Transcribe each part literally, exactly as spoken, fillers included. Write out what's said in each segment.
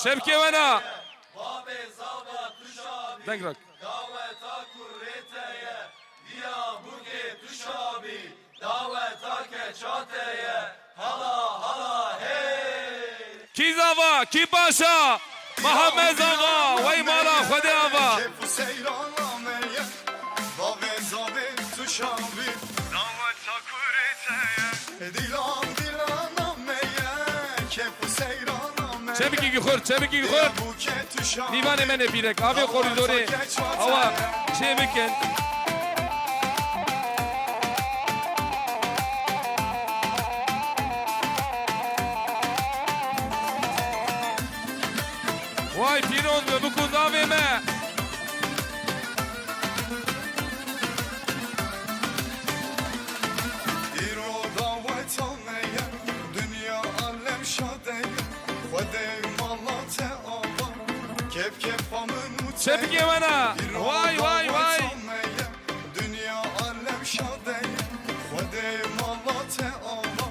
Şevkê wena. Bavê zava tu şabî. Deng rak. Daweta kurê te ye. Diyarbukê tu şabî. Daweta keça te ye. Hala hala hey. Kî zava, kî paşa? Mihemed zava, wey mala Xwedê ava. Kêf û seyran ameye. Bavê zavê tu şabî. Daweta kurê te ye. Dîlan dîlan ameye. Kêf û seyran ameye. Çemikî xurt, çemikî xurt. Mîvanê me ne pîrek. Avê koridorê. Awa çê bikin. Vay pîroz be, bikûz avê me. Îro daweta me ye, dinya alem şade ye. Xwedê mala te ava, kêf kêfa min û te. Çepikê wena. Vay, vay, vay. Îro daweta me ye, dinya alem şade ye. Xwedê mala te ava,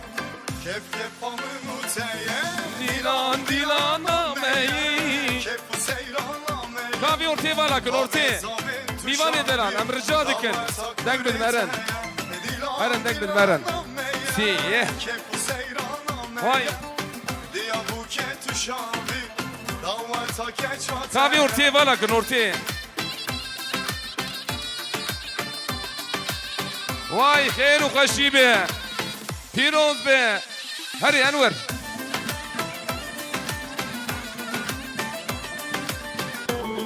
kêf kêfa min û te ye. Dîlan, dîlan ameyî. Kêf û seyran ameyî. Ka vê ortê vala kin, ortê. Mîvanê deran, em rica dikin. Deng bidin, herin. Herin, deng bidin, herin. Sî, ye. Vay. Ka vê ortê vala kin, ortê. Vay, xêr û xweşî be. Pîroz be. Herî Enwer.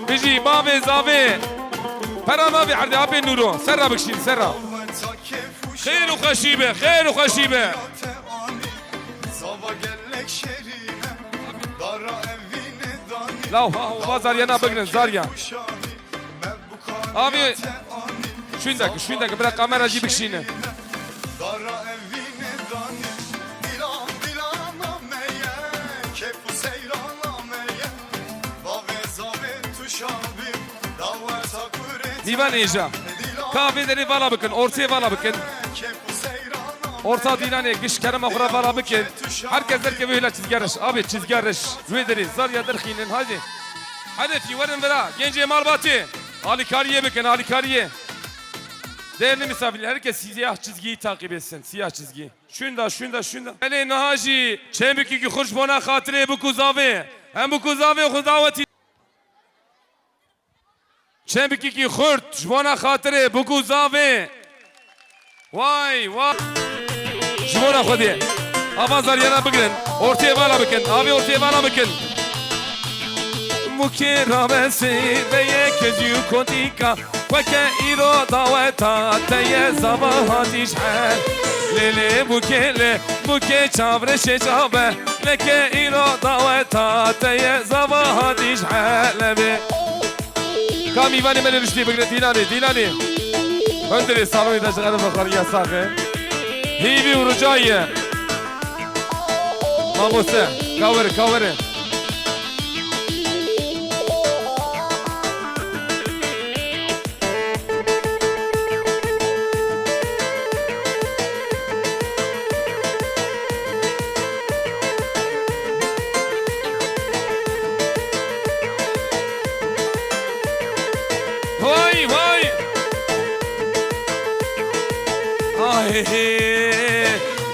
Bijî bavê zavê. Pera navê erdê apê Nûro. Serra bikşîn, serra. Xêr û xweşî be, xêr û xweşî be. Law, ha, ha, zarya na bigrin, zarya. Abi, şundaki, şundaki, bırak kamera gibi kişini. Divan Êja. Ka vê derê vala bikin, ortê vala bikin. Orta dîlanê giş kerema xwe re vala bikin. Herkes derkeve hêla çizgiya reş. Abi çizgiya reş. Wê derê zarya derxînin. Haydi. Hedefî werin vira. Gencê malbatê. Alîkariyê bikin, alîkariyê. Değerli misafirler, herkes siyah çizgiyi takip etsin. Siyah çizgi. Şunda, şunda, şunda. Belê niha jî çemikî xurt ji bona xatirê bikûzavê. Em bikûzavê xwe dawetî. Çemikîkî xurt ji bona xatirê bûk û zavê. Way, way. Ji bona Xwedê. Ava zaryana bigirin. Ortê vala bikin. Avê ortê vala bikin. Mûkê rabesê veye kezî û kotîka. Weke îro daweta te ye zava hatî ji her. Lê lê mûkê lê mûkê çavreşê çav be. Leke îro daweta te ye zava hatî ji Helebê. Ka mîvanê me li riştê bigire dîlanê, dîlanê. Hundirê salonê de ji xerib xwariya saxe. Hîvî û rica ye. Mamoste, ka were, ka were. Vay, vay. Ay,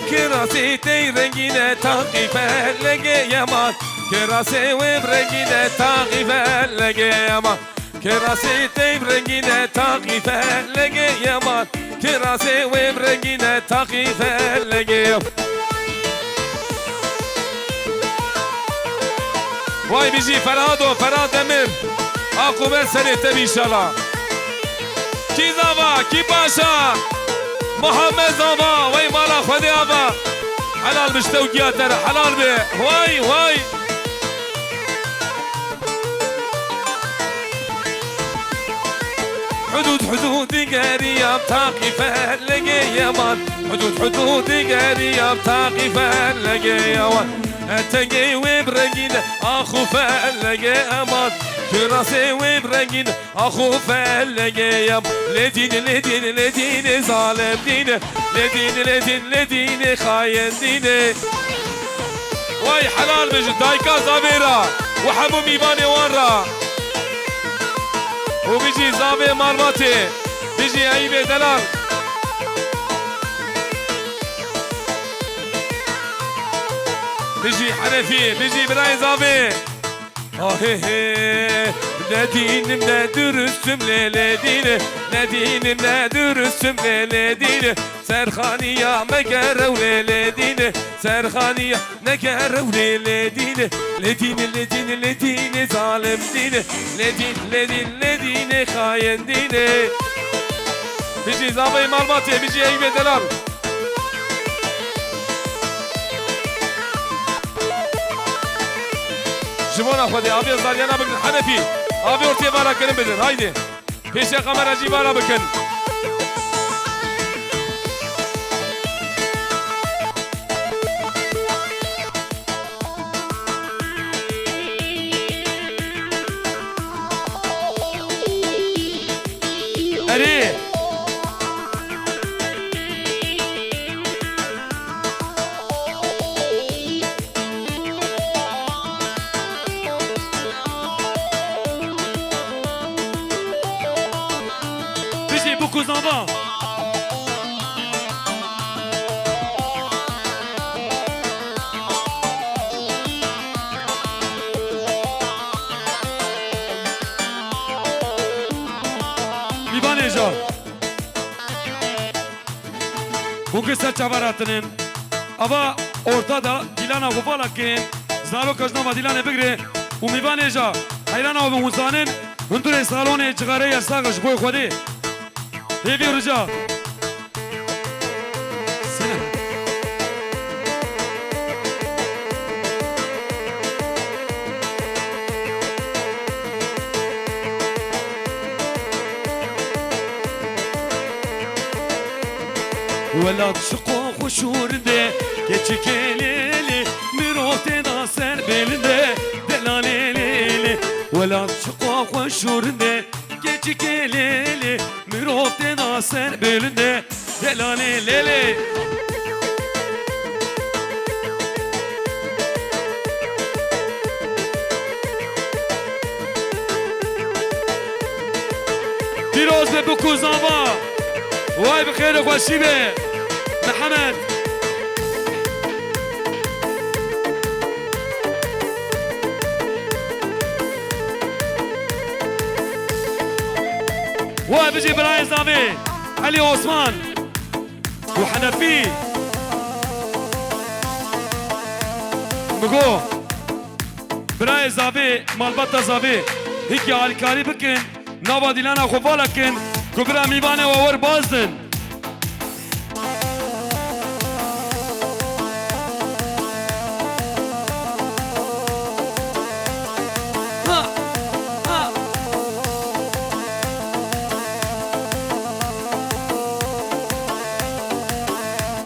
kirasê tey rengîne taqî felegê yeman. Kirasê wê bi rengîne taqî felegê yeman. Kirasê tey bi rengîne taqî felegê yeman. Kirasê wê bi rengîne taqî felegê yeman. Vay bijî Ferhado, Ferhad Demir. Aqûbe serê te bî înşallah. Kî zava, kî paşa? Muhammed zava, wey mala Xwedê ava. Helal bi ji te û giya te re, helal be. Vay, vay. Hudud hudud digeriyam taqî felegê yeman. Hudud hudud digeriyam taqî felegê yeman. Etegê wê bi rengîn axu felegê eman. Kirasê wê bi rengîn axu felegê yem. Lê dîn, lê dîn, lê dînê zalem dîne. Lê dîn, lê dîn, lê dînê xayen dîne. Way helal be ji dayika zavêra. Bi hemû mîvanê wan re. Û bijî zavê Malbatê. Bijî Eyîbê delal. Bijî Henefî, bijî birayê zavê. Ahê hê, ne dînim ne dürüstüm lê lê dîne. Ne dînim ne dürüstüm lê lê dîne. Serxaniya me gere û lê lê dîne. Serxaniya me gere û lê lê dîne. Lê dîne, lê dîne, lê dîne, zalim dîne. Lê dîn, lê dîn, lê dîne, xayen dîne. Bijî zavê Malbatê, bijî Eyîbê delal. Ji bona Xwedê avê zariyana bigirin. Henefî, avê ortê vara kirin bidin. Haydi. Pêşiya kamera jî vara bikin. Erê! Bijî Bûk û Zava. Mîvanê ja. Hûn ki ser çavar hatinin. Ava orta da dîlana xwe vala kin. Zaroka ji nava dîlanê bigire û mîvanê ja heyrana û hûn zanin, hundirê salonê cixarê yer sax e ji bo Xwedê. Hêvî û rica. Selam. Welat çiqo xweş û rind e, keçikê lê lê, mirov tê da ser bê linde, delalê lê lê. Welat çiqo xweş û rind e, keçikê lê lê, mirov tê da ser bê linde, delalê lê lê. Pîroz be Bûk û Zava. Way bi xêr û xweşî be. Mihemed. Way bijî birayê zavê Elî Osman û Henefî. Migo, birayê zavê, malbata zavê, hikî alîkarî bikin, nava dîlana xwe vala kin, ku bira mîvanê we wer bazdin.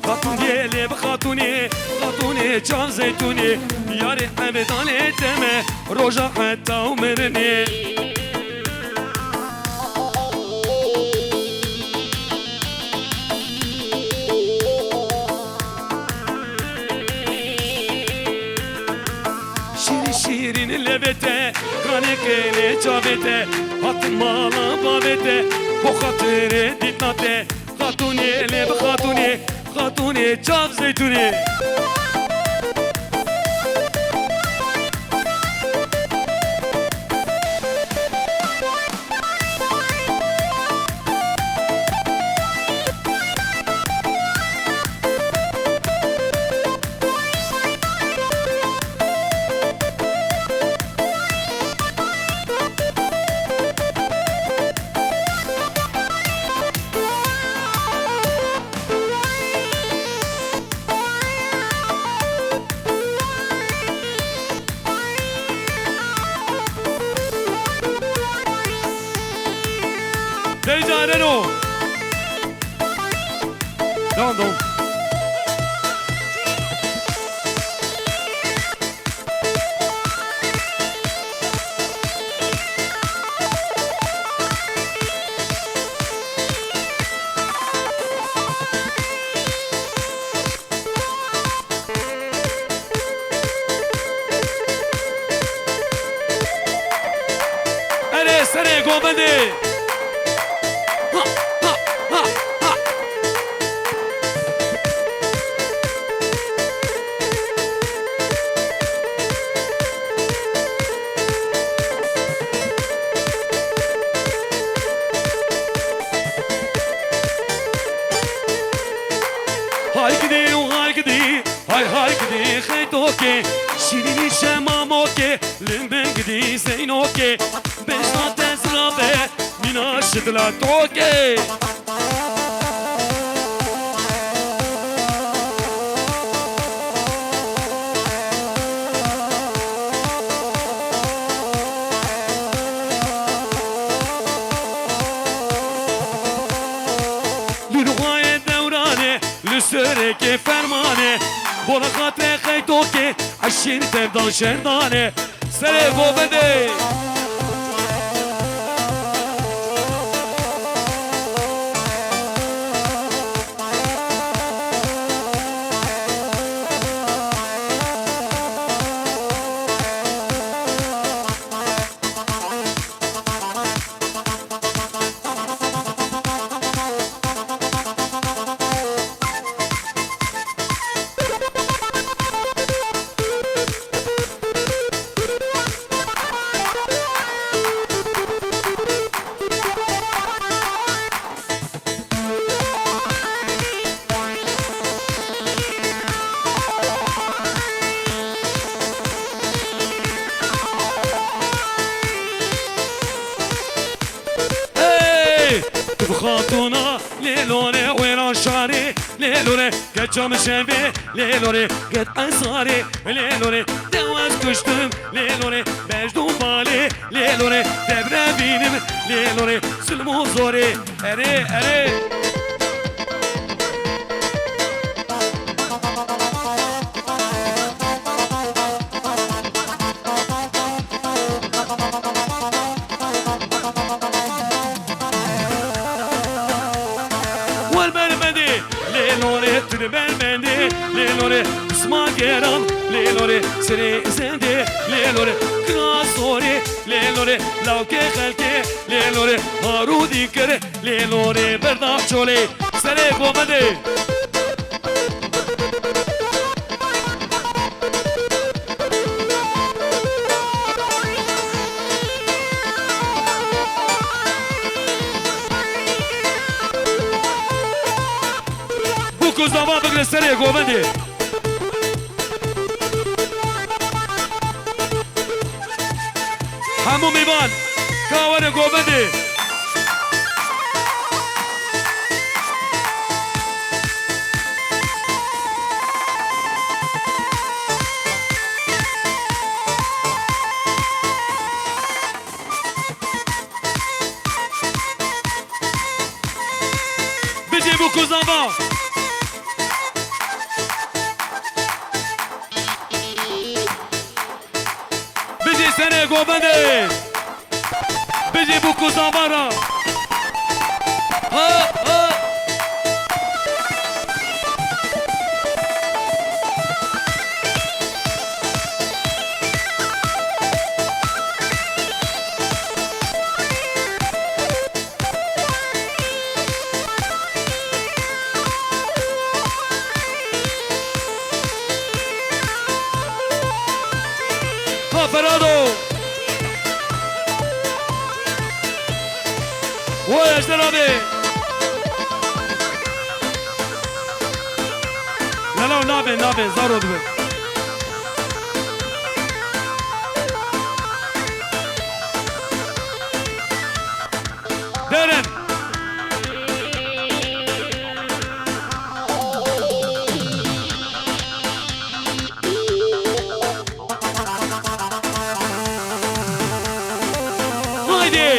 Xatûnê lê bi xatûnê, xatûnê çav zeytûnê, yarê evedanê te me, roja heta û mirinê. Şîrîn şîrîn levê te, kanê kêlê çavê te, hatin mala bavê te, bo xatirê dîtna te. Xatûnê lê bi xatûnê, xatûnê çav zeytûnê. Deyca Reno. Don, don. Serê govendê. Ha, ha, ha, ha. Hay gidî û hay gidî, hay hay gidî xeytokê, şîrînî şemamokê, li min gidî zeynokê, bejna te zira be, mîna şidila tokê. Li ruhayê dewranê, li sêrekê fermanê, bola xatirê xeytokê, eşîr tevdan şerdane, serê govendê. Hey! Tu xatûna lêlorê wêran şarê, lêlorê keça min şevê, lêlorê get esarê, lêlorê te wez kuştim, lêlorê bejdo balê, lêlorê te birevînim, lêlorê zilm û zorê. Erê, erê. Wer bermendê, lê lorê tu li bermendê, lê lorê pisma geran, lê lorê serê zendê, lê lorê kira sorê, lê lorê lawkê xelkê, lê lorê harûdî kir, lê lorê berda çolê, serê govendê. Bûk û zava bigre serê govendê. Hemû mêvan, ka were govendê. Bicê bûk û zava. Bicê serê govendê. Bicê bûk û zava ra. Ha, ha. Ha Ferado! Woy Ejder abi! Lala nabê, nabê, zaro dibe. Derin. Haydi.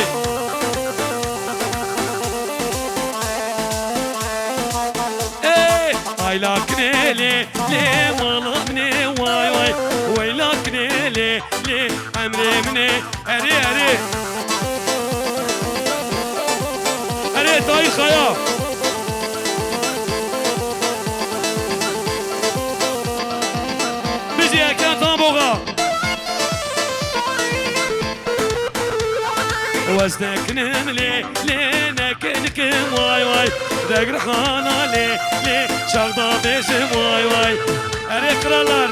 Ê, ayla kinê lê, lê mala minê, way, way, weyla kinê lê, lê emrê minê. Erê, erê. Erê, Tahîr Kaya. Bijî Ekrem Tamboga. Wez nekinim lê, lê nekinikim way way. Deg rihana lê, lê çaxda bêjim way way. Erê krallar.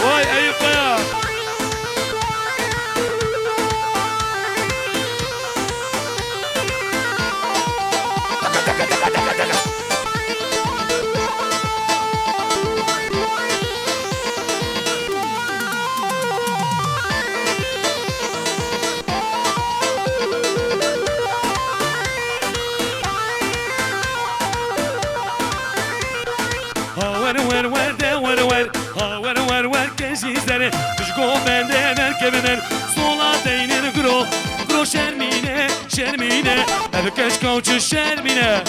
Vay Eyüp Kaya. Ha wer wer wer de wer wer. Ha wer wer wer kejî zere. Pişko bende derkevin. Sola deynin gro. Gro şermîne, şermîne. Ev keşka û çi şermîne.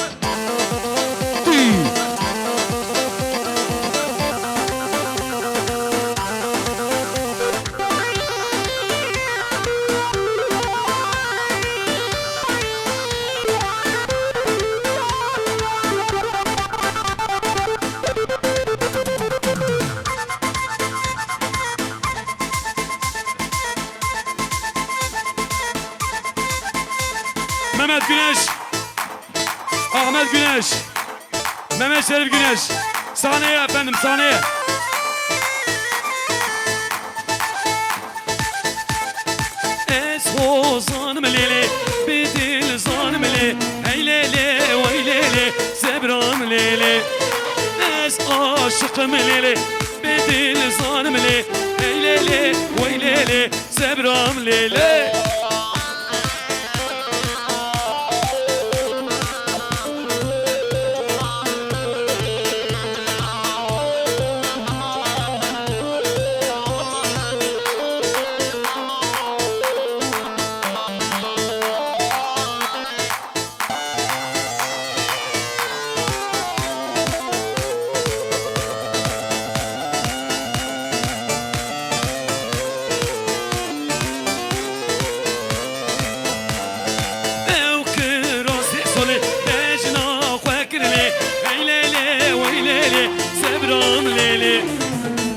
Mehmet Güneş. Ahmet Güneş. Mehmet Şerif Güneş. Sahneye efendim, sahneye. Ez xwe zanim lê lê, bi dil zanim lê, hey lê lê, wey lê lê, sebram lê lê. Ez aşiqim lê lê, bi dil zanim lê, hey lê lê, wey lê lê, sebram lê lê. Ew kirasê solê bejna xwe kir lê, hey lê lê, wey lê lê, sebram lê lê.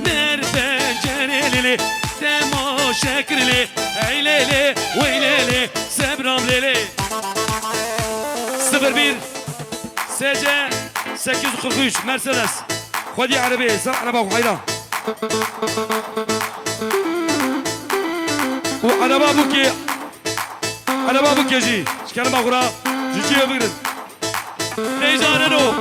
Ner pencerê lê lê, temaşe kir lê, hey lê lê, wey lê lê, sebram lê lê. Sıfır bir S C sekiz yüz kırk üç Mercedes. Xwedî erebeyê, ser ereba xwe heyra. Û ereba bûkê, ereba bûkê jî ji kerema xwe re ji cihê bigirin. Teyza Reno.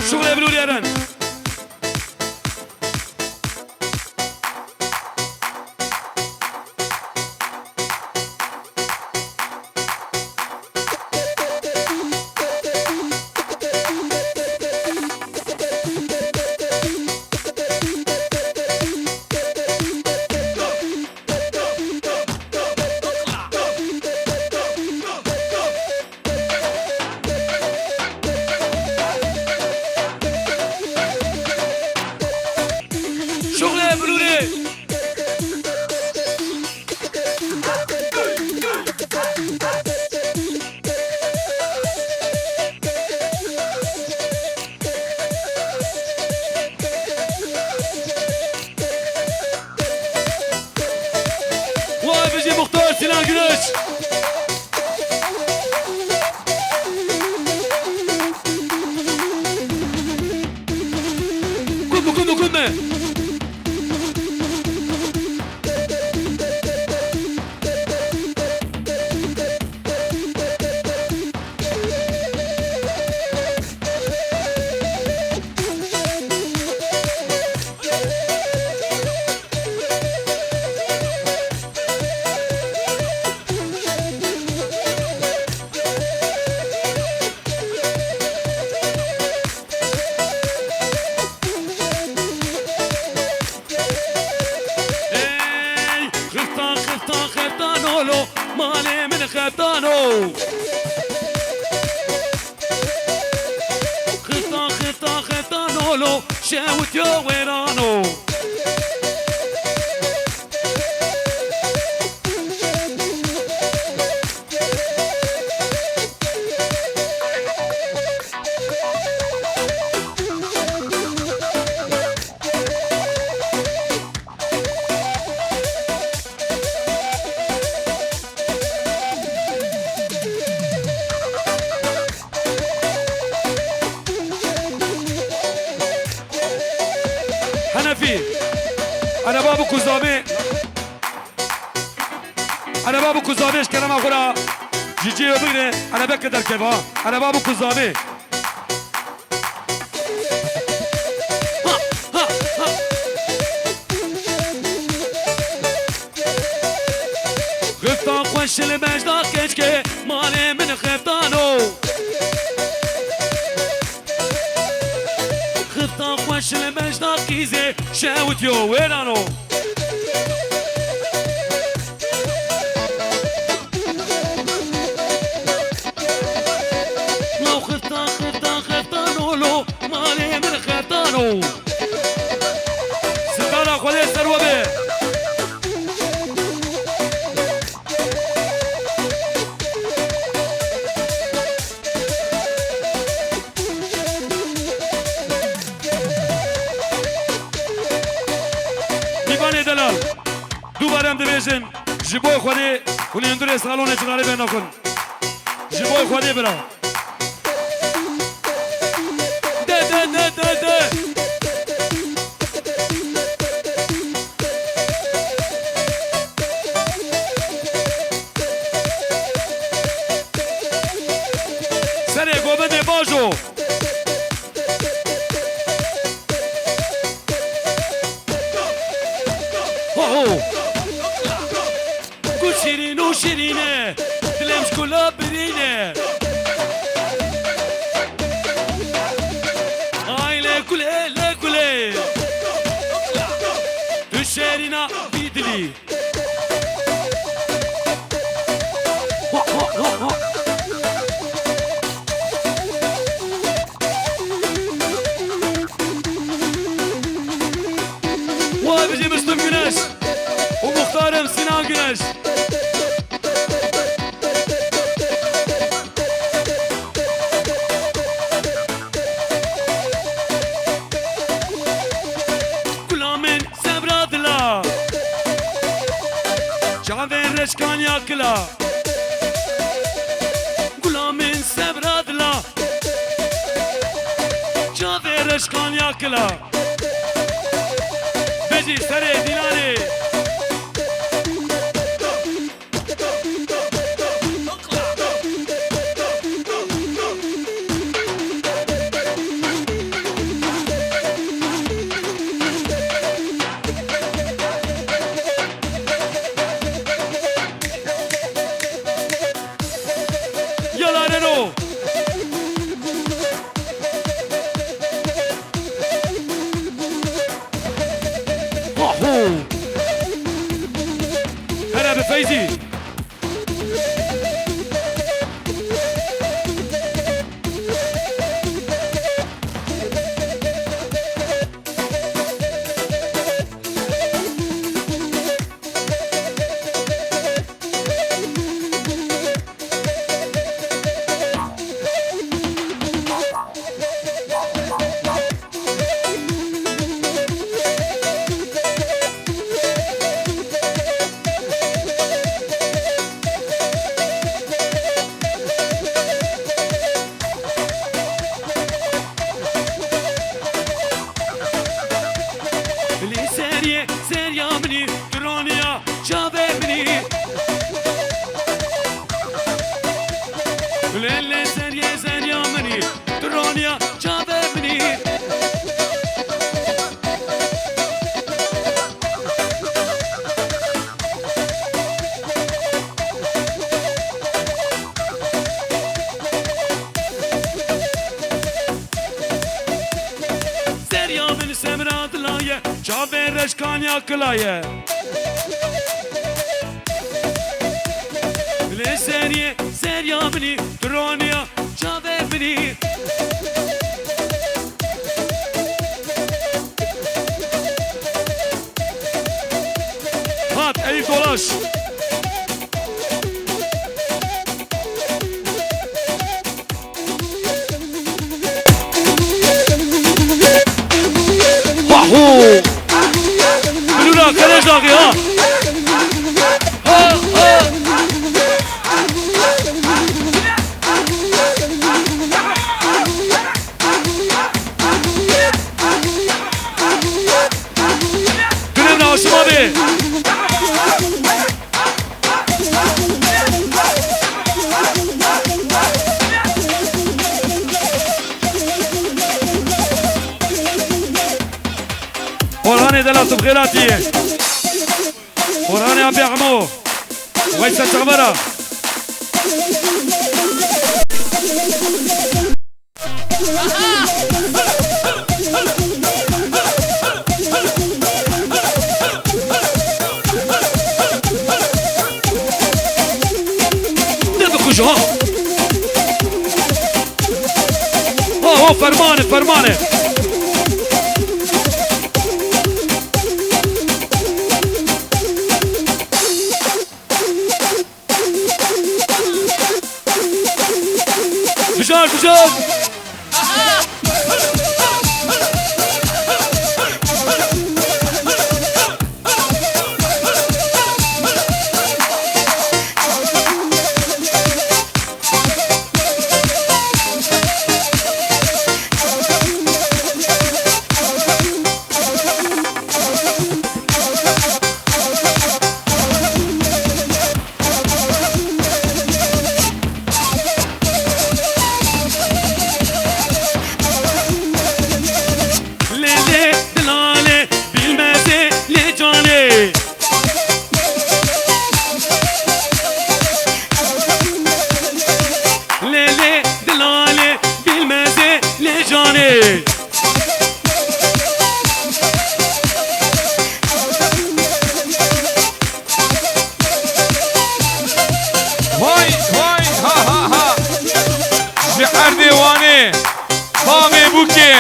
Şuxlê Bilûrê Eren. Şuxlê Bilûrê. Vay bijî Muxtar Sinan Güneş. Kum kum kum. Ey, xiftan, xiftan, xeftano lo, malê min xeftano. Xiftan, xiftan, xeftano lo, şewitiyo wêrano. Ereba bû ku zavê. Ereba bû ku zavê ji kerema xwe re ji cihê bigre. Erebe ke derkeve ha. Ereba bû ku zavê. Xifta xweş li bejna keçkê, malê min xeftano. Xifta xweş li bejna qîzê, şewitiyo wêrano. Law xifta, xifta, xeftano lo, malê min xeftano. Sitara Xwedê ser we be. Dîvanê delal, dubare em dibêjin, ji bo Xwedê hûn ê hundirê salonê çixarê bêne xwin. Ji bo Xwedê bira. De, de, de, de, de. Serê govendê bajo. Ho, ho. Ku şirîn û şirîne, dilem ji kula birîne. Ay le kule, le kule. Tu şerîna vî dilî. Wa bijî Müslüm Güneş û muxtarım Sinan Güneş. Gula min sebra dila, çavên reşkan ya kila. Gula min sebra dila, çavê reşkan ya kila. Bêjî serê dîlanê. Yala Reno. Aho. Hele bi Feyzî. Lê seriyê, seriya minî, tu roniya çavê minî. Lê, lê seriyê, seriya minî, tu roniya çavê minî. Seriya min semra dila ye, çavê reşkan ya kila ye. Lê seriyê, seriya minî, tu roniya çavê minî. Hat, Eyüp Dolaş. Bahu! Bilûra, Kerejdaxî, ha! Ha, ha! Dela tu bi xêr hatî. Orhanê Apê Emo. Weyse Çavara. Ne bixuj ha. Ha, ha, fermane, fermane. Bijar, bijar. Lê lê dilalê bilmezê lê canê. Lê lê dilalê bilmezê lê canê. Vay, vay, ha, ha, ha. Ji erdê Wanê, bavê Bûkê,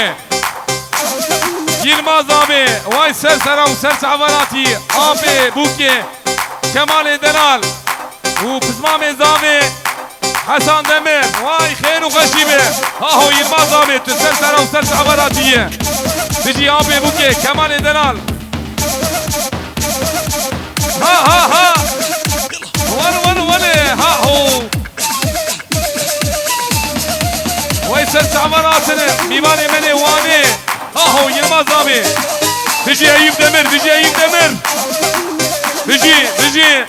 Yilmaz abê, vay ser sera û ser çavan hatî, apê Bûkê, Kemalê Delal û pismamê zavê Hesan Demir, vay xêr û xweşî be. Haho Yilmaz abê, tu ser sera û ser çavan hatî ye. Bijî apê Bûkê, Kemalê Delal. Ha, ha, ha. Wele, wele, wele. Ha, ho. Wey ser çavan hatine. Mîvanê me lê Wanê. Ha, ho, Yilmaz abê. Bijî Eyüp Demir, bijî Eyüp Demir. Bijî, bijî.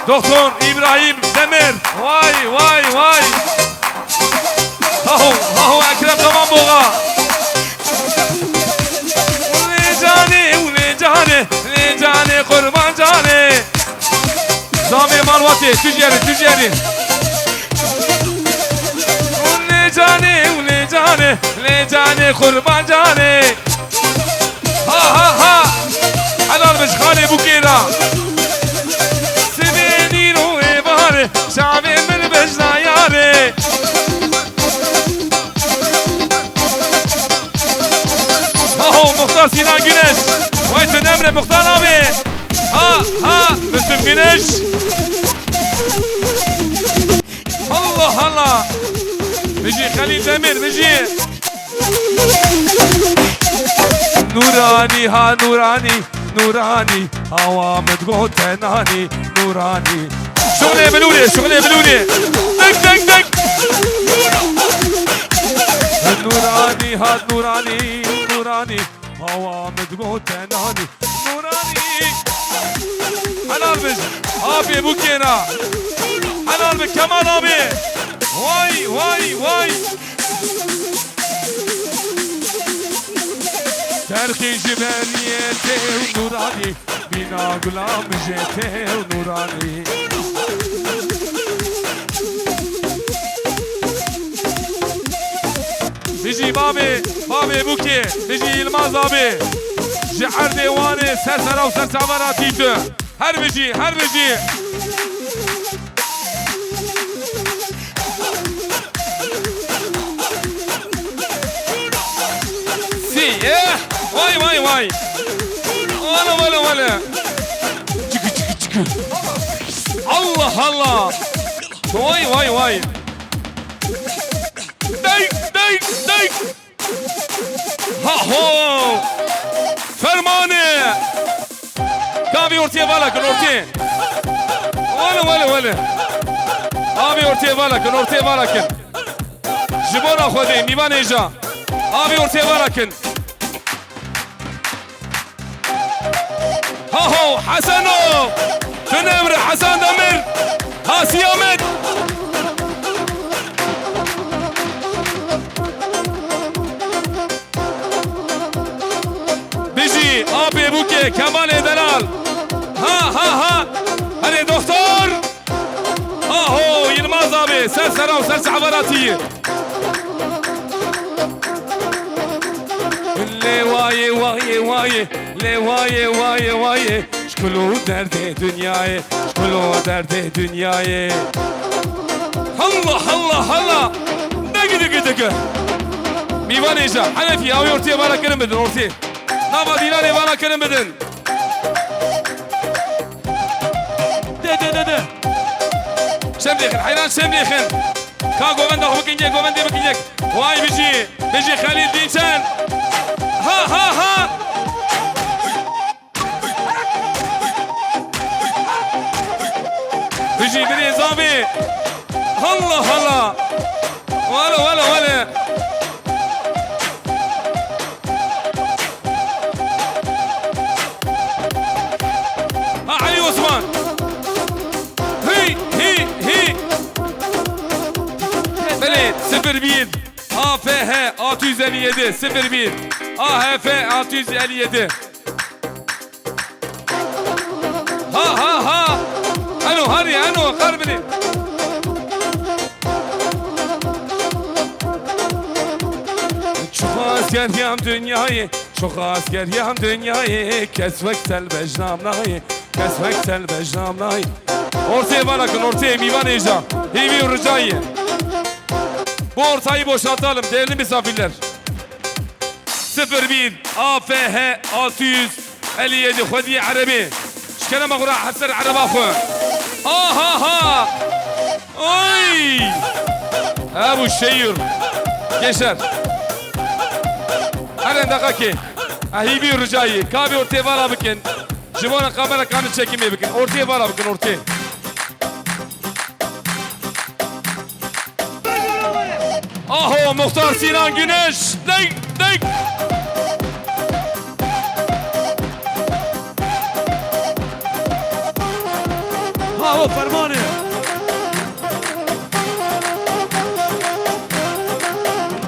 Doktor İbrahim Demir. Vay, vay, vay. Haho, haho, Ekrem Kamanboğa. Lê canê, lê canê, lê canê, qurban canê. Zamê Malbatê, tu jî erî, tu jî erî. Lê canê, lê canê, lê canê, qurban canê. Ha, ha, ha. Helal be ji xalê Bûkê re. Sibê nîro êvarê, çavê min bijna yarê. Haho, Muxtar Sinan Güneş. Vay tu nemre Muxtar abi. Ha, ha, Müslüm Güneş. Allah Allah. Bijî Xelîl Demir, bijî. Nûranî ha nûranî, nûranî, hawa min digote nanî, nûranî. Şuxlê bilûrê, şuxlê bilûrê. Dik, dik, dik. Nûranî ha nûranî, nûranî, hawa min digote nanî, nûranî. Helal bin. Abi bu kêna. Helal bin Kemal abi. Vay, vay, vay. Derxî ji beriyê tê û nûranî, bîna gulam jê tê û nûranî. Bijî bavê, bavê Bûkê, bijî Yilmaz abê. Ji erdê Wanê ser sera û ser çavan hatî tu. Her bijî, her bijî. Sî, eh, vay, vay, vay. Wele, wele, wele. Çiki, çiki, çiki. Allah, Allah. Vay, vay, vay. Dey, dey, dey. Ha ho! Fermane! Ka vî ortiyê vala kin, ortiyê. Wele, wele, wele. Avê ortiyê vala kin, ortiyê vala kin. Ji bona Xwedê, mîvanê ja. Avê ortiyê vala kin. Ha ho, Heseno! Tu nemre Hesen Demir! Ha Siyamet! Bijî apê Kemalê delal. Ha, ha, ha. Herê doktor. Aho, Yilmaz abi, ser sera û ser çaveratî. Lê wayê, wayê, wayê, lê wayê, wayê, wayê, ji kul û derdê dinyayê, ji kul û derdê dinyayê. Halla, halla, halla. Digi, digi, digi. Mîvanê ja, Henefî, ew ortê vana kirin bidin, ortê. Nava dîlanê vana kirin bidin. De, de, de, de. Şem dêxin, heyran şem dêxin. Ka govenda xwe bikin yek, govendê bikin yek. Way bijî, bijî Xelîl Dînçen. Ha, ha, ha. Bijî birê zavê. Halla, halla. Wele, wele, wele. Ha, Elî Osman. Hey, hey, hey. Belê, sifir bir. A F H altı yüz elli yedi, sifir bir. A H F altı yüz elli yedi. Ha, ha, ha. Eno, hadi, eno, karbini. Çok askeriyem dünyayı, çok askeriyem dünyayı, kesmek selbecnamnayı, kesmek selbecnamnayı. Ortaya bana bakın, ortaya, mîvan heyecan. Hêvî û ricayê. Bu ortayı boşaltalım, değerli misafirler. Sifir bir A F H altı yüz elli yedi Xwediyê Erebê. Ji kerema xwe re heser ereba xwe. Aha ha! Oy! Ebu Şeyir. Gençler. Her endaka ki. Ehibi ricayı. Kabi ortaya vara bikin. Ji bona kamera kanı çekimi bikin. Ortaya vara bikin, ortaya. Aho, Muxtar Sinan Güneş, deng, deng. Aho, fermanê.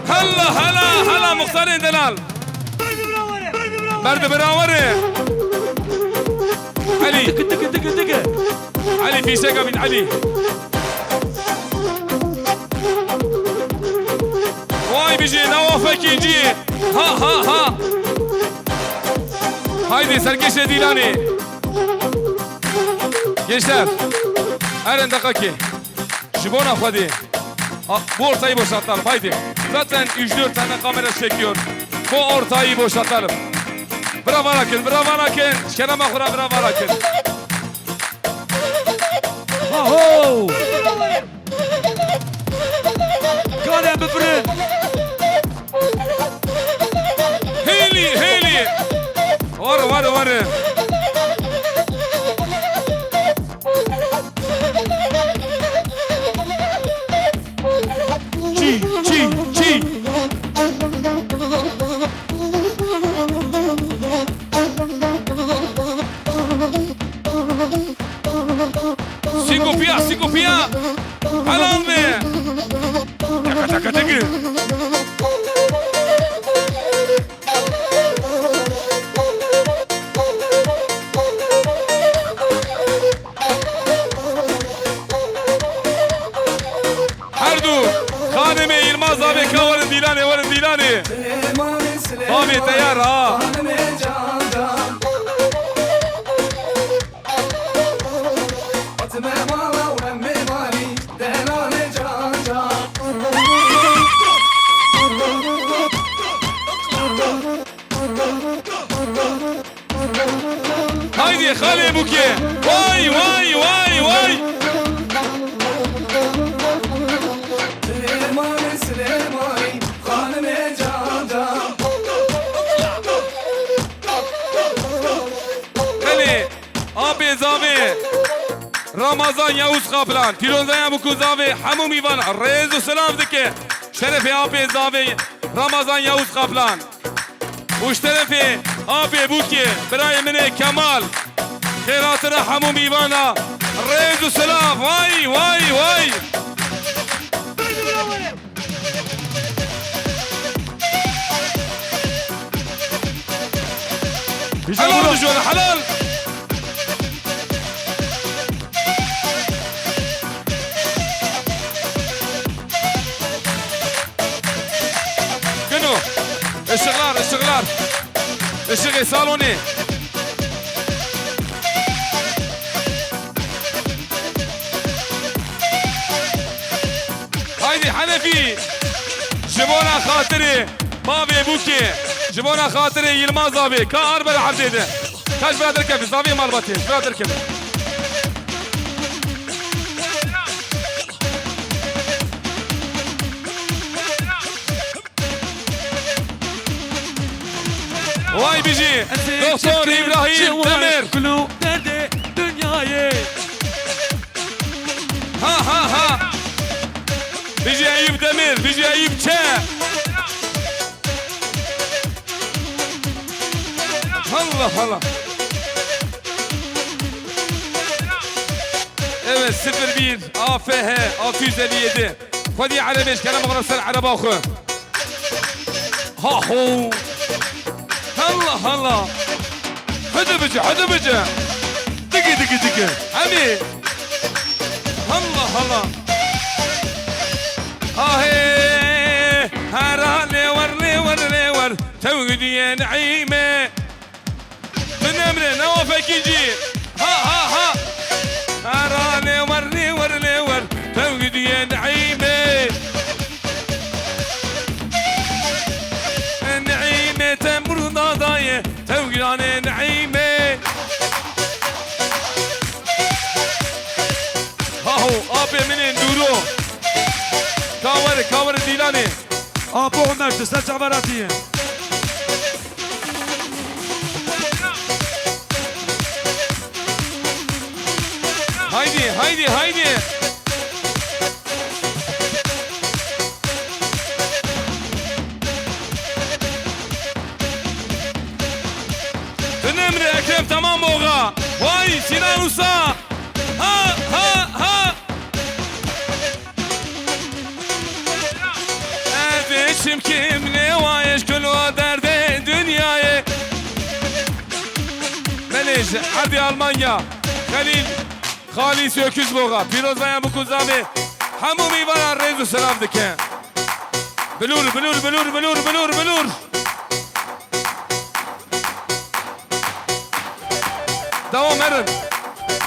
Hela, hela, hela, Muxtarê delal. Berdi bira were. Elî. Tıkı, tıkı, tıkı, tıkı. Elî, fîşeka bîn, Elî. Vay bijî, Nawaf Ekincî. Ha, ha, ha. Haydi, serkeşe Dîlanê. Gençler, her endaka ki. Ji bona Xwedê. A, bu ortayı boşaltalım, haydi. Zaten üç dört tane kamera çekiyor. Bu ortayı boşaltalım. Bira vana kin, bira vana kin. Ji kerema xwe re bira vana kin. Aho! Gale bifirin. Hêlî, hêlî. Were, were, were. Çî, çî, çî. Sîkopiya, sîkopiya. Helal be. Taka taka taka. Her du xanimê Yilmaz abi ka werin dîlanê, werin dîlanê. Abi teyar ha. Haydi Xalê Bûkê. Vay, vay, vay, vay. Silêmanê Silêmanî, xanimê can can. Belê, apê zavê Ramazan Yavuz Kaplan, pîrozaya bûk û zavê hemû mîvan rêz û silav dike. Şerefê apê zavê Ramazan Yavuz Kaplan. Û ji terefê apê Bûkê, birayê min ê Kemal, xêratira hemû mîvana, rêz û silav, way, way, way. Helal dijwara, helal. Kino. Işıklar, ışıklar. Işık salonu. Haydi Hanefi. Ji bona xatirê bavê Bûkê. Ji bona xatirê Yilmaz abi. Ka ar ber erdê de. Ka ji vira derkeve. Zavê malbatê. Ji vira derkeve. Vay bijî. Doktor İbrahim Demir. Kulû derdê dinyayê. Ha, ha, ha. Bijî Eyüp Demir, bijî Eyüp Çe. Allah Allah. Evet, sıfır bir A F H altı yüz elli yedi. Xwedî erebê ji kerem xwe ser ereba xwe. Ha ho. Halla halla. Hadi bice, hadi bice. Digi digi digi. Hadi. Halla halla. Ahê. Hera lê wer, lê wer, lê wer. Tewgidiye neîme. Binemre, newa fekî cî. Ha, ha, ha. Ara lê wer, lê wer, lê wer. Tewgidiye neîme. Neîme te murda daye. Tewgidane neîme. Haho, apê min ê Nûro. Kawer, kawer dîlanê. Apo Ömer, tu ser çaveratiye. Haydi, haydi, haydi. Binemre Ekrem tamam boğa. Vay Sinan Usta. Ha, ha, ha. Ez ê çimkim lê wayê ji kul û derdê dinyayê. Belê ji erdê Almanya. Xelîl Xalîs Öküz Boğa. Pîrozbaya Bûk û Zavê. Hemû mîvanan rêz û selav dike. Bilûr, bilûr, bilûr, bilûr, bilûr, bilûr. Dewam herin.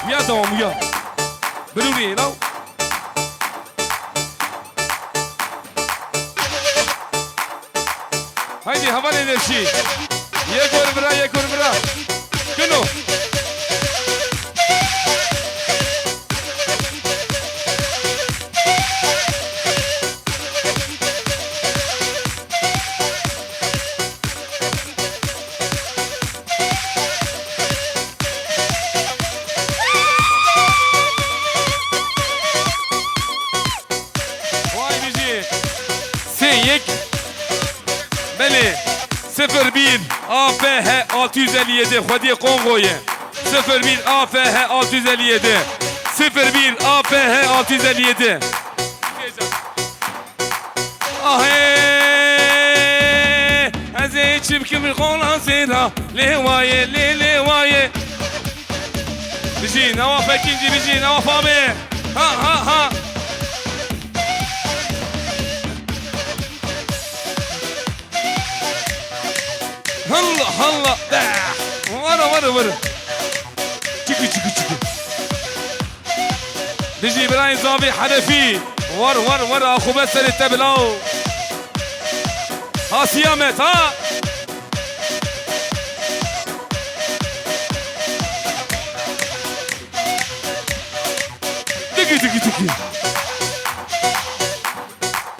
Uya dewam uya. Bilûrî law. Haydi hevalê Nevşî. Yek wer vira, yek wer vira. Kino. Vay bijî. Sê yek. Belê. Sıfır bir A F H altı yüz elli yedi. Xwediyê Kongoyê. Sıfır bir A F H altı yüz elli yedi. Sıfır bir A F H altı yüz elli yedi. Ahê, ez ê çimkim qola sêra, lê wayê, lê, lê wayê. Bijî, newa Fekîncî, bijî, newa Famê. Ha, ha, ha. Halla, halla. Vara, vara, vara. Çiki, çiki, çiki. Dijî birayên zavê hedefî. War, war, war, axube serê te bilaw. Ha Siyamet, ha. Digi, digi, digi.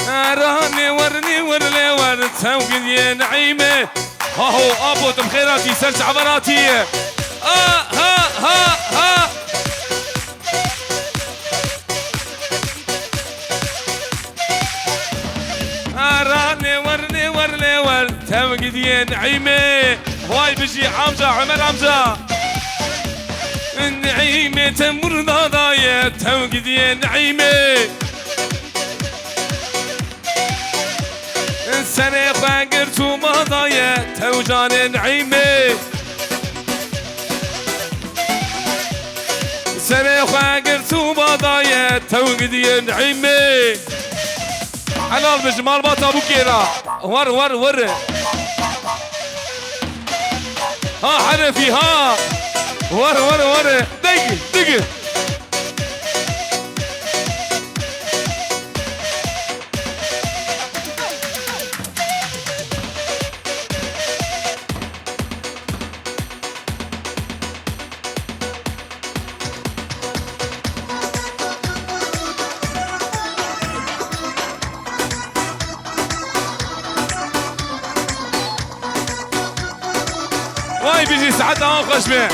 Era nêwer, nêwer, lêwer, tewgidiyê Neîmê. Haho, apo, tu bi xêr hatî, ser çavan hatî. A, ha, ha, ha. Ara nêwer, nêwer, nêwer, tewgidiyê Neîmê. Vay bijî amca, Ömer amca. Neîmê te murda daye, tewgidiyê Neîmê. Serê xwe girt û ma daye, tewcanê Neîmê. Gidiyen Hîmê. Helal be ji malbata Bûkê re. Wer, wer, wer. Ha Henefî, ha. Wer, wer, wer. Dig, dig. Vay bijî, saeta wan xweş be.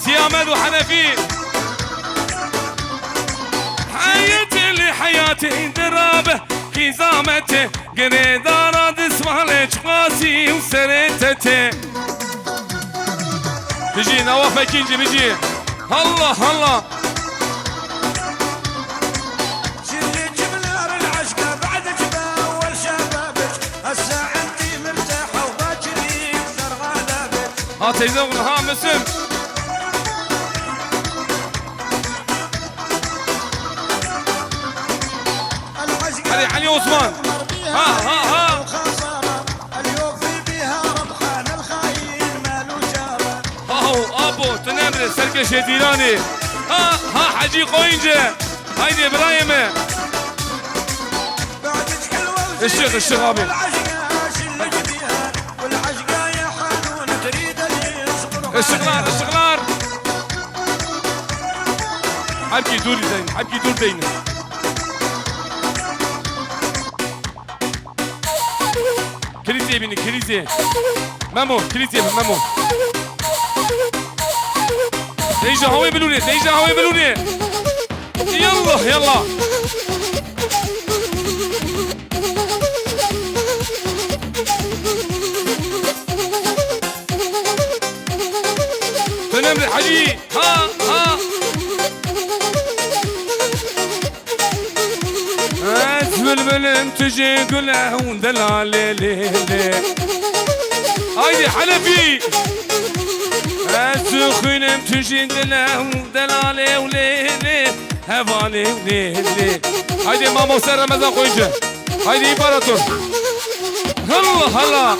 Siyamed û Henefî. Heyetê li heyatê dirabe, xîzametê girêdara dismalê çiqasî û serê tetê. Bijî, Nawa Fekîncî, bijî. Allah, Allah. Ha teyze oğlu, ha Müslüm. Hadi Ali Osman. Ha, ha, ha. Haho, apo, tu nemre, serkeşê Dîlanê. Ha, ha, Hecî Qoyunce. Haydi Îbrahîm'e. Işık, ışık abi. Işıklar, ışıklar. Hebkî dûr deyin, hebkî dûr deyin. Krîzê bînî, krîzê. Memo, krîzê bin, Memo. Deyja hawê bilûrê, deyja hawê bilûrê. Yallah, yallah. Dönemli Hacı. Ha, ha. Ez bilbilim, tu jî gul e û delalê lê lê. Haydi Henefî. Ez xwînim, tu jî dil e û delalê û lê lê. Hevalê û lê lê. Haydi mamoste Remezan Koyuncu. Haydi imparator. Halla halla.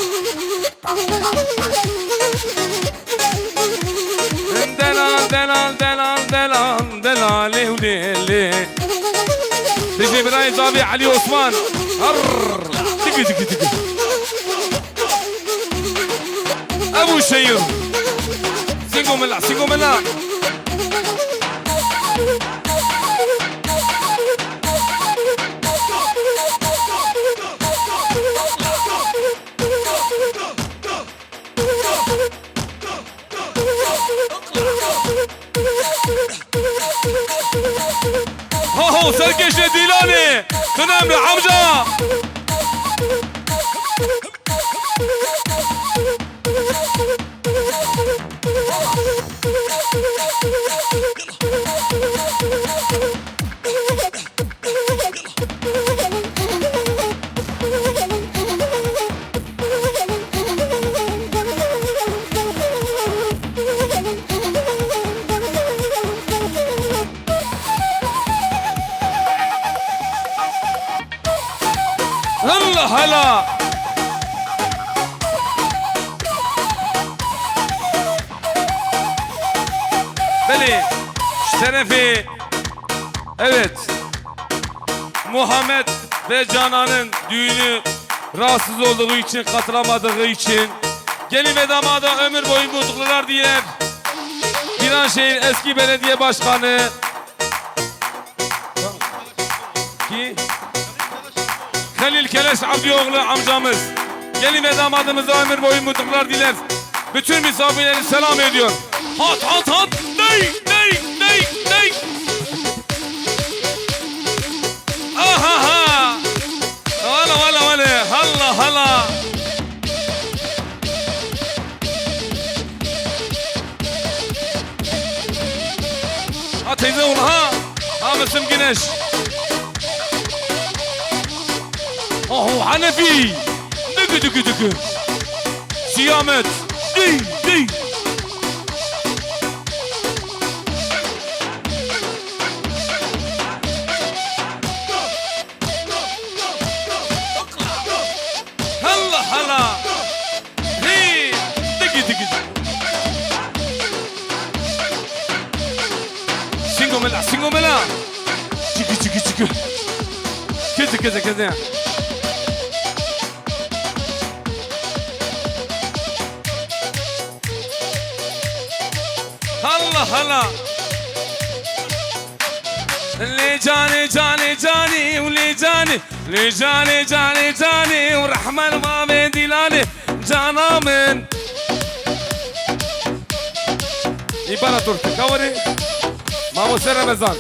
Delal, delal, delal, delal, delal, lê, lê, lê. Dijî birayê zavî Elî Osman. Arr. Tiki, tiki, tiki. Ebu Şeyir. Singo mila, singo mila. Haho, serkêşê Dîlanê, tu nemre amca. Halla hala. Belê, şerefê. Evet. Muhammed ve Canan'ın düğünü rahatsız olduğu için, katılamadığı için gelin ve damada ömür boyu mutluluklar diler. Viranşehir eski belediye başkanı ki Halil Keleş Abdioğlu amcamız. Gelin ve damadımıza ömür boyu mutluluklar diler. Bütün misafirleri selam ediyor. Hat, hat, hat. Dey, dey, dey, dey. Ahaha. Wala, wala, wala. Halla, halla. Ha teyze oğlu ha. Ha Müslüm Güneş. Oho Hanefi. Dükü dükü dükü. Siyamet. Di, di. Kızı, kızı, kızı. Allah Allah. Lê canê, canê, canê û lê canê, lê canê, canê, canê û rehme li bavê Dîlanê, cana min. Împarator, tu ka werê? Mamoste Remezan.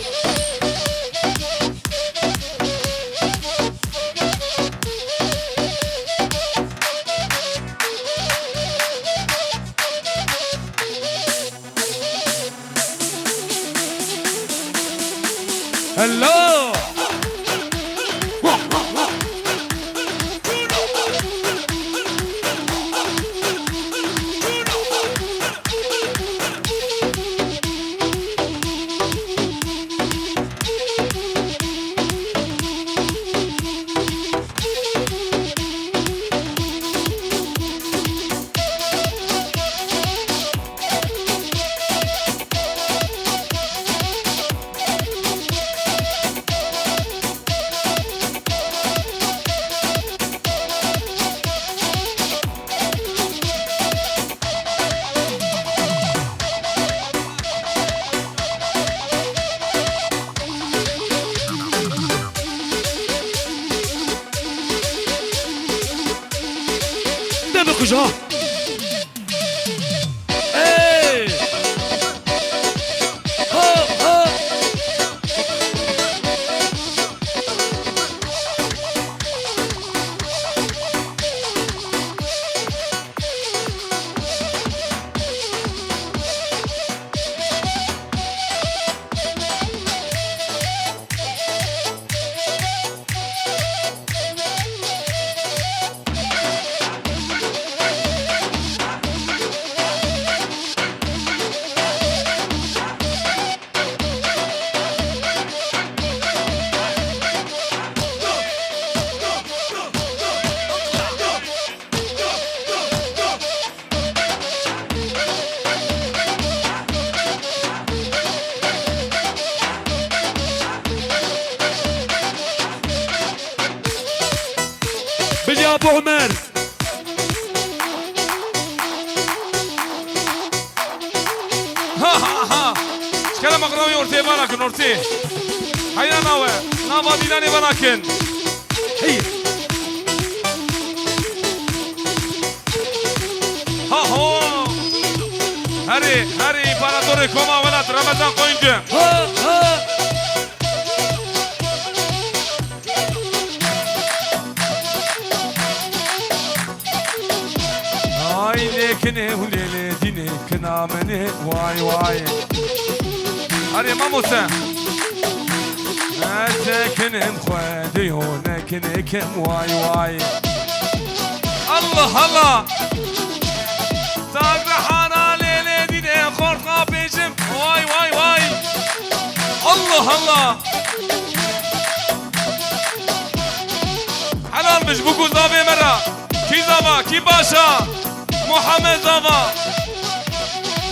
Hello! De bikuj ha. Ey! Ha, ha! Bijî Apo Omer. Ha, ha, ha. Ji kerema xwe navê ortê vana kin, ortê. Heyra nawe. Nava Dîlanê vana kin. Hey. Ha, ho. Herê, herê, împaratorê Koma Welat, Remezan Koyuncu. Ha, ha. Ay lê kinê û lê lê dînê kina min ê, way way. Erê mamoste. Ez kinim xwedê yo, ne kinê kim, way way. Allah Allah. Tag rehana lê lê dînê xorxa pêjim, way way way. Allah Allah. Helal biş, bû ku zavê me re. Kî zava, kî baş a? Muhammed zava.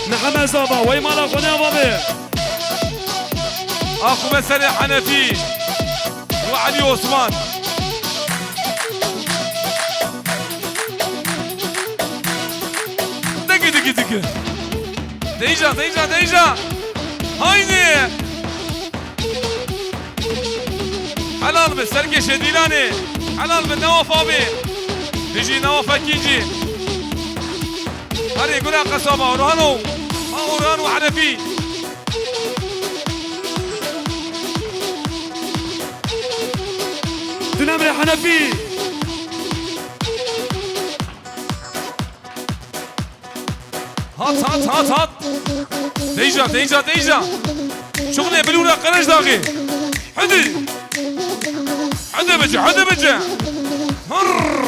Mihemed zava, wey mala xwe ne ava be. Axume serê Henefî û Elî Osman. Digi, digi, digi. Deyca, deyca, deyca. Haydi. Helal be, serkêşê Dîlanê. Helal be, Newaf abi. Dijî Newaf Ekîncî. Herê gura qesaba Orhan û, ma Orhan û Henefî. Dinem re Henefî. Hat, hat, hat, hat. Deyca, deyca, deyca. Şuxulê bilûra Qerejdaxê. Hadi. Hadi bice, hadi bice. Hırr.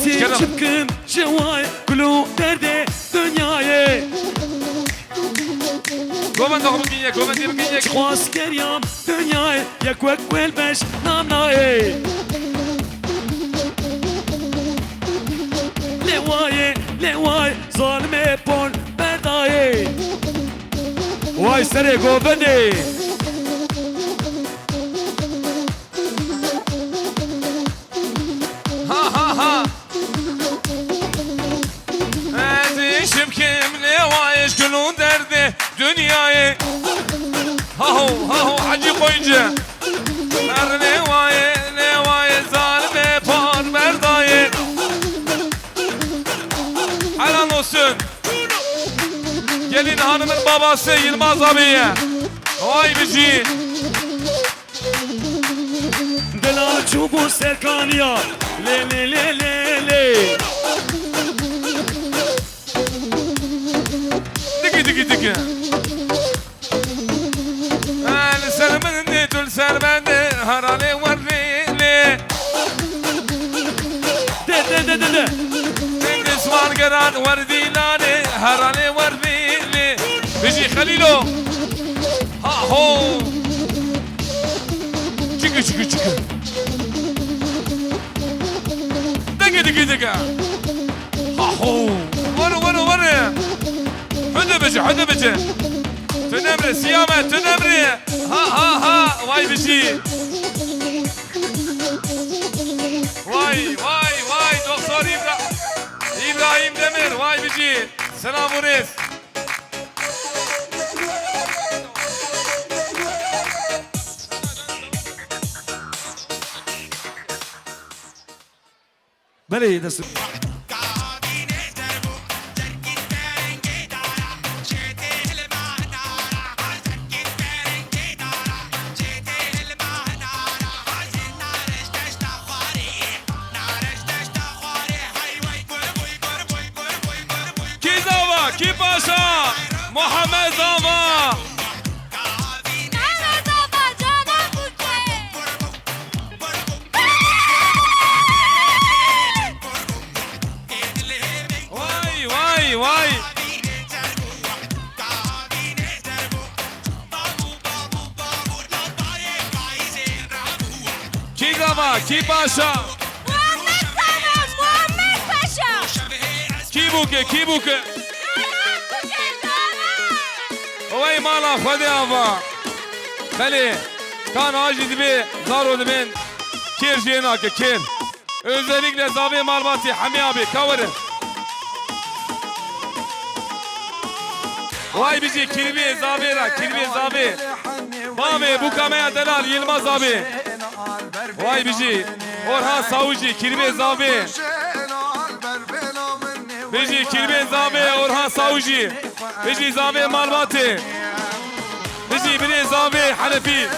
Sê çi bikim ji way kulû derdê dinyayê. Govenda xwe bikî yek, govendê bikî yek. Xwaz keriyam dinyayê, yek wek welbeş nam nayê. Lê wayê, lê way, zalimê pol berdayê. Way serê govendê. Yayê. Haho, haho, Hacı Koyuncu. Her ne vayê, ne vayê, zalime par berdayê. Helal olsun. Gelin hanımın babası Yılmaz abiye. Vay bici. Dila çûbû serkaniya. Lê, lê, lê, lê, lê. Digi, digi, digi. El ser min de, tu ser bende, herhalê werrê lê. De, de, de, de, de. Min de swan geran werdî lale, herhalê werrê lê. Bijî Xelîlo. Ha ho. Çiki, çiki, çiki. Digi, digi, digi. Aho! Were, were, were! Hede bice, hede bice! Tu nemre, Siyame, tu nemre! Ha, ha, ha! Vay bici! Vay, vay, vay! Doktor İbra-, İbrahim Demir, vay bici! Selam Uris! Belê, dest. Kî zava? Kî paşa? Muhammed zava. Vay, vay, vay. Kî zava, kî paşa? Muhammed Paşa, Muhammed Paşa. Kî bûke, kî bûke? Wey mala Xwedê ava. Belê, kan a jî dibê, zaro dibên, kêr jê nake, kêr. Özellikle zavê malbatî Hemî abi, ka were. Vay bijî kirbê zavê ra, kirbê zavê. Bavê bûka me ya delal Yilmaz abi. Vay bijî Orhan Savcı, kirbê zavê. Bijî kirbê zavê Orhan Savcı. Bijî zavê malbatê. Bijî birê zavê Henefî.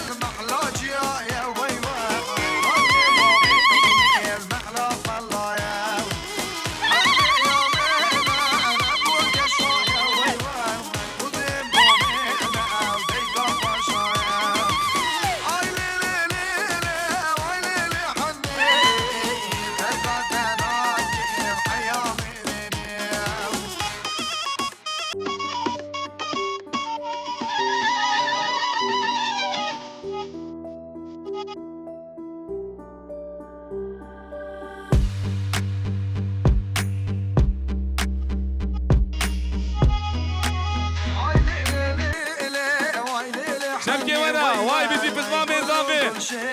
Şevkê wena, vay bijî pizmamê zavê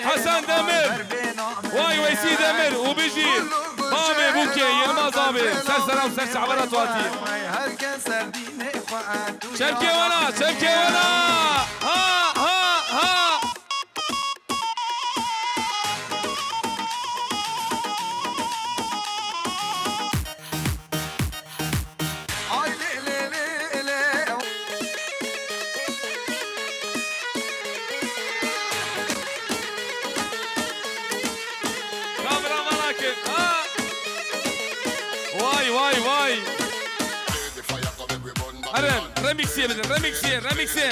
Hesen Demir. Vay Weysî Demir û bijî bavê bûkê Yilmaz abi. Ser selam, ser şehbera tuatî. Şevkê wena, şevkê wena. Ha, ha, ha. Kamera vana kir. Ha! Vay, vay, vay. Eren, remixê bidin, remixê, remixê.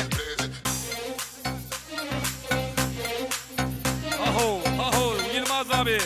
Aho, aho, Yilmaz abi.